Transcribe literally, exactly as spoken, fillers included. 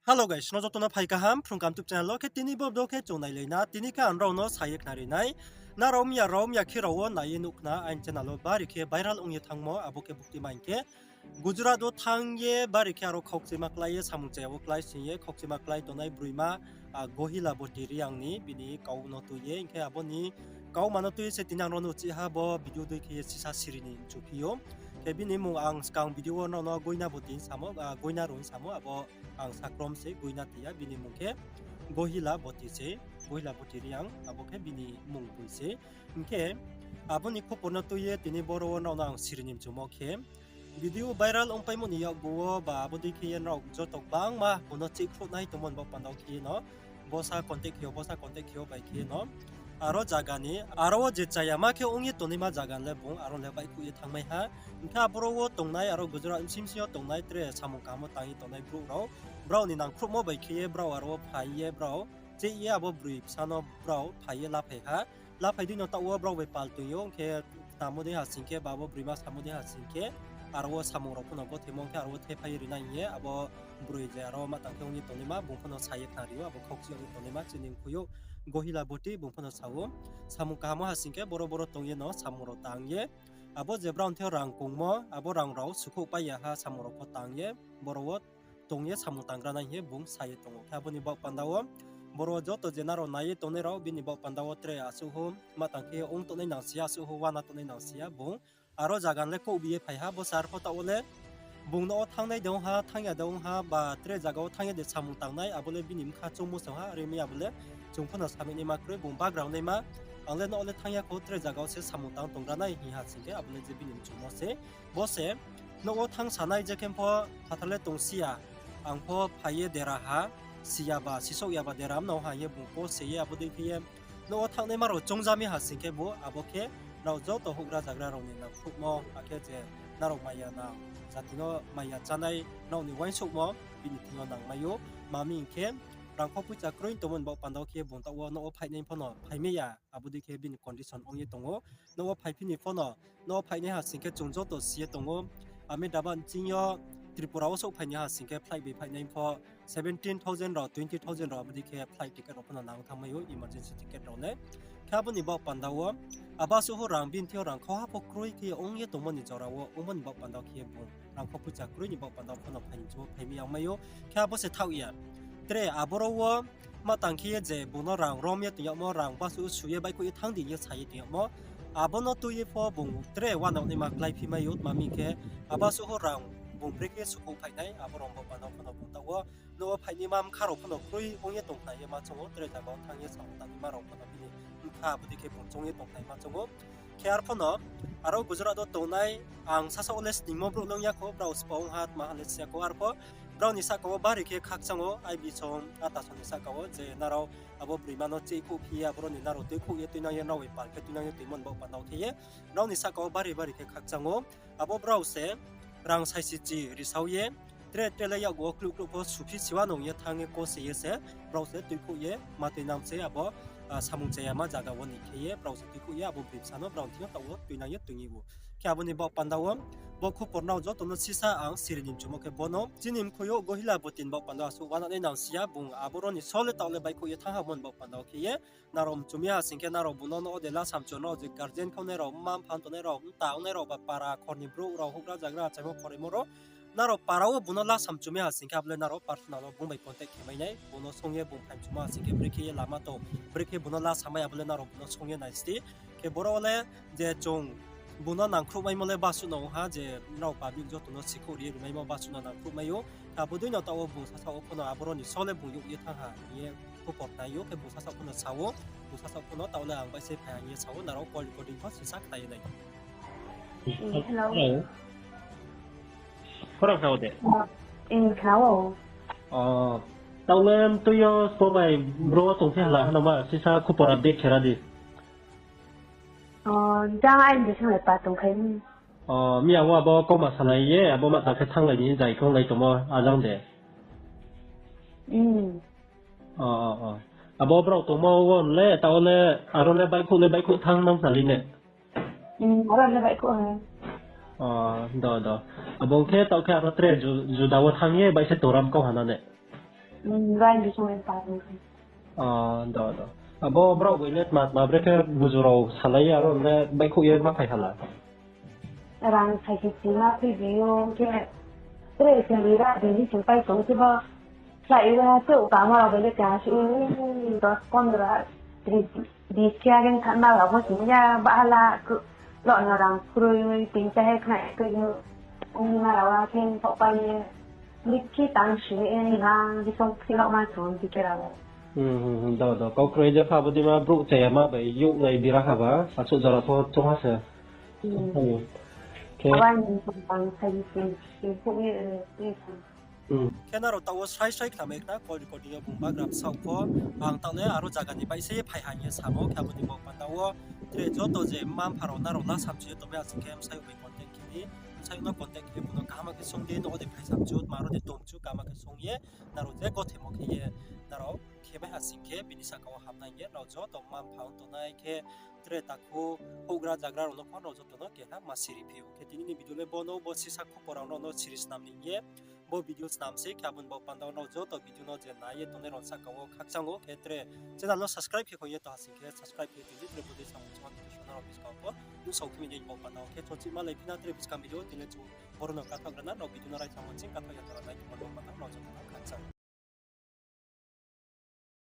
Hello guys, no joto no phai kaham, Phrung Kaham YouTube channel wo khe tini bo video khe chung nailai na, tini khe ang nrao no sa ye khnari nai. Nrao mya rao mya khe rao wo nai ye nuh khna, aini channel wo bari khe viral ong ye thanngmo, abo khe bukti maing khe Gujarat wo thanng ye bari khe aro khaukchima klái ye, samung chaya wo klái sing ye, khaukchima klái tongnai broima, a, Gohila Boti Reang ni bini kau no tui ye, hing khe abo ni kau ma no tui ye se tini ang nrao no chiha bo video dei khe ye sisa siri ni mchu phi ou. Khe bini mmung ang skang video wo nrao no Goina Boti samo, a, Goina Rung samo, abo ang sakrom se Goina ti ya, bini mmung khe Gohila Boti se, Gohila Boti Reang, abo khe bini mmung boi se. Hing khe abo ni khupor no tui ye tini boro wo nrao no ang siri ni mchumo khe, video viral ongpaimo ni yakgu wo ba abo dei khe ye nrao joto gbangma bung no chihkhruh nai tongmo ni baoh panda wo khe ye no, bosa contact khe ou, bosa contact khe ou bai khe ye no, aro zaga ni, aro wo je chayama khe ong ye tongnaima zaga le bung aro le baihkhouh ye thanngmai ha. Hing khe aboro wo tongnai, aro Gujarat bsing bsing yo tongnai tre samung kaham wo tang ye tongnai brouh rao, brao ni nangkhruhmo bai khe ye brao aro wo phai ye brao cheh ye abo broi bsa no brao phai ye laphai ha. Laphai dei no taoh wo brao bai pal toing ou, hing khe tamo dei ha sing khe, ba bo broima samo dei ha sing khe, aro wo samung rao pho no gothemo hing khe aro wo thephai ri nai hing ye, abo broi je aro ma tang khe ong ye tongnaima, bung pho no sa ye khnari ou, abo khaukchi ong ye tongnaima, chini mkhui ou Gohila Boti, bung pho no sa ou, samung kaham wo ha sing khe boro boro tong ye no samung rao tang ye, abo je brao ni thing yo rang kongmo, abo rang rao sukhouh pai ya ha samung rao pho tang ye, boro wo tong ye samung tangra nai hing ye bung sa ye tong ou. Khe abo ni baoh panda wo, boro joto je nrao nai ye tongnai rao, bini baoh panda wo tre asuh hou ma tang khe ong tongnai nang si ya, asuh hou uana tongnai nang si ya, bung aro zaga le kouhbi ye phai ha, bo sar pho taoh wo le bung no wo thanngnai de ong ha, thanng ya de ong ha, ba tre zaga wo thanng ye de samung tangnai, abo le bini bkha choungmo song ha, are mi abo le chung pho no samai naima kroi, bung bagra naima, ang le no wo le thanng ya khou, tre zaga wo se samung tang tongra nai hing ha sing khe, abo le je bini mchumo se. Bo se, no wo thanng sanai je khe pho phathar le tong si ya, ang pho phai ye dera ha, si ya ba, sisouh ya ba dera mnang ha hing ye bung ko se ye, abo dei khe ye, no wo thanngnaima rao choungja mi ha sing khe bo, abo khe nrao joto houhgra zagra rao ni nangkhruhmo, akhe je nrao maya nang, jati no maya chánai nrao ni uaingsouhmo, bini thing yo nangmai ou, ma mi hing khe, rangkho poicha kroi tongmo ni baoh panda wo khe bung taoh wo no wo phainai pho no phaimai ya, abo dei khe bini condition ong ye tong ou. No wo phaiphi ni pho no, no wo phainai ha sing khe chung joto si ye tong ou. Ahmedabad ching yo Tripura wo souhphai ni ha sing khe flight bai phainai pho seventeen thousand rao, twenty thousand rao abo dei khe flight ticket rao pho no nang thanngmai ou, emergency ticket rao le. Khe abo ni baoh panda wo, abo asuh hou rang bini thing yo rang khauha pho kroi khe ong ye tongmo ni jora wo, ongmo ni baoh panda wo khe bung rangkho poicha kroi ni baoh panda wo pho no phai ni chung phaimai yangmai ou. Khe abo se thaoh ya. Tre aboro wo ma tang khe ye je bung no rang rom ye tong yagmo, rang basuh su ye baihkhouh ye thanng di hing ye sa ye tong yagmo, abo no tui ye pho bung tre uana naima kláiphi mai ou, tma mi khe abo asuh hou rang bung brekhe sukhouh phai nai, abo rang baoh panda wo pho no bung taoh wo no wo phainaima bkha rao pho no kroi ong ye tong khna ye ma choung ou, tre zaga wo thanng ye samung tangnaima rao pho no bini bkha abo dei khe bung choung ye tong khna ye ma choung ou. Khe arpho no, aro Gujarat wo tongnai, ang sasaoh wo le sningmo brouh nung ya khou, brao spa ong ha, tma ha le si ya khou, arpho brao ni sahka wo bari khe khakchang ou, aibi song, ata song ni sahka wo, je nrao abo broima no chihkhouh phi ye, aboro ni nrao tuikhouh ye tuinang ye, nrao bai pal khe tuinang ye tuimo ni baoh panda wo khe ye, brao ni sahka wo bari bari khe khakchang ou. Abo brao se rang saisi chi risao ye, tre tre le yakgu wo kluh kluh pho suphi siwa nung ye thanng ye ko se ye se, brao se tuikhouh ye ma tuinang se abo, a, samung chayama zaga wo ni khe ye, brao se tuikhouh ye abo broi bsa no brao ni thing yo taoh wo tuinang ye tuing ou. Khe abo ni baoh panda wo, bo khupor nrao joto no sisa ang siri ni mchumo khe bo no. Chini mkhui ou Gohila Boti ni baoh panda wo asuh uana nai nang si ya, bung aboro ni só le taoh le baihkhouh ye thanng ha mo ni baoh panda wo khe ye, nrao mchu mi ha sing khe nrao bung no no de la samchu nrao je guardian khaunai rao, mma mpha tongnai rao, mta ongnai rao ba para khor ni brouh rao, houhgra zagra, achaimo phoraimo rao, nrao para wo bung no la samchu mi ha sing khe abo le nrao personal wo bung bai contact khe mai nai, bung no song ye bung phai mchu ma ha sing khe brekhe ye lama tong, brekhe bung no la samai abo le nrao bung no song ye nai sti. Khe boro wo le je chung bung no nangkhruhmaimo le basuh no ong ha, je nrao public joto no sikhouh ri ye rimaimo basuh no nangkhruhmai ou. Khe abo dei no taoh wo bung sasaoh wo pho no aboro ni só le bung youh ye thanng ha hing ye khupor nai ou, khe bung sasaoh pho no sa ou, bung sasaoh pho no taoh le ang baih se phai ha hing ye sa ou, nrao call recording pho sisa khnai ye nai. Hello. Khorang khna o de? Khna o. Taoh le tui yo sbo bai bro tong khe hala hano ma sisa khupor update khe ra di. Jang aini de song le pa tong khai ni. Miya wo abo kauma salai ye, abo ma tang khe thannglai ni zai khe onglai tongmo ajang de. Abo brao tongmo wo le, taoh le, aro le baihkhouh le baihkhouh thanng nang sali ne? Aro le baihkhouh ha. Do, do. Abo khe taoh khe aro tre ju-, juda wo thanng ye baih se tongram kau ha na ne? Rai bising bai pari. Ah, do, do. Abo brao bai le tma tma bre khe buzu rao salai ye aro le baihkhouh ye ma phai hala? Rang saisi si ma phi bi ou khe, tre se ni ra de ni se pai tong khe bo. Sa i ra se u kama rao bai le ka si, dos, pondro, tris, bis khe age thanma rao bo sing ya, bahala, lo no rang kroi, tin cha he khna kroi, ong ma rao a khe thaoh pai ye. Bikhi tang si e ni ha, bisong si lo ma song bikhe rao. Hmm, hmm, hmm, do, do. Kau kroi je pha bo di ma brouh chaya ma bai youh nai bira ha ba, asuh jora pho choung ha se. Hmm. Khe aba ni bang sai si, si, si, si, si, si. Hmm. Khe nrao taoh wo srai srai khnamai khna, call recording yo bung bagra bsaoh pho, ang taoh le aro zaga ni baih se ye phai ha hing ye samo, khe abo ni bo panda wo, tre joto je mma mpha rao nrao la samchu ye tongmai asing khe bsayouh bai contact khe di, bsayouh no contact khe bung no kaham khe sung di, no de phai samchu, tma ro de tongchu, kaham khe sung ye, nrao je gothemo khe ye, nrao khe bai asing khe, bini saka wo hamnai ye, nrao joto mma mpha ong tongnai khe, tre takhu, houhgra zagra rao no pho nrao joto no keha ma siri phi ou. Khe tini ni video le bo no, bo sisa khupor rao no siri snam ni hing ye, bo video snam se, khe abo ni bo panda wo nrao joto video no je nai ye tongnai rao saka wo khakchang ou, khe tre channel no subscribe khe kho ye tong asing khe subscribe khe tong di, tre bo de samung chuma notification rao buskang pho nusao khe mi ni bo panda wo. Khe chung chih ma lai phi na tre buskang video, tini le chung boro no kathaoh gra na, nrao video no raisa mo ching kathaoh ya tora nai tongmo bo panda wo nrao joto no khakchang.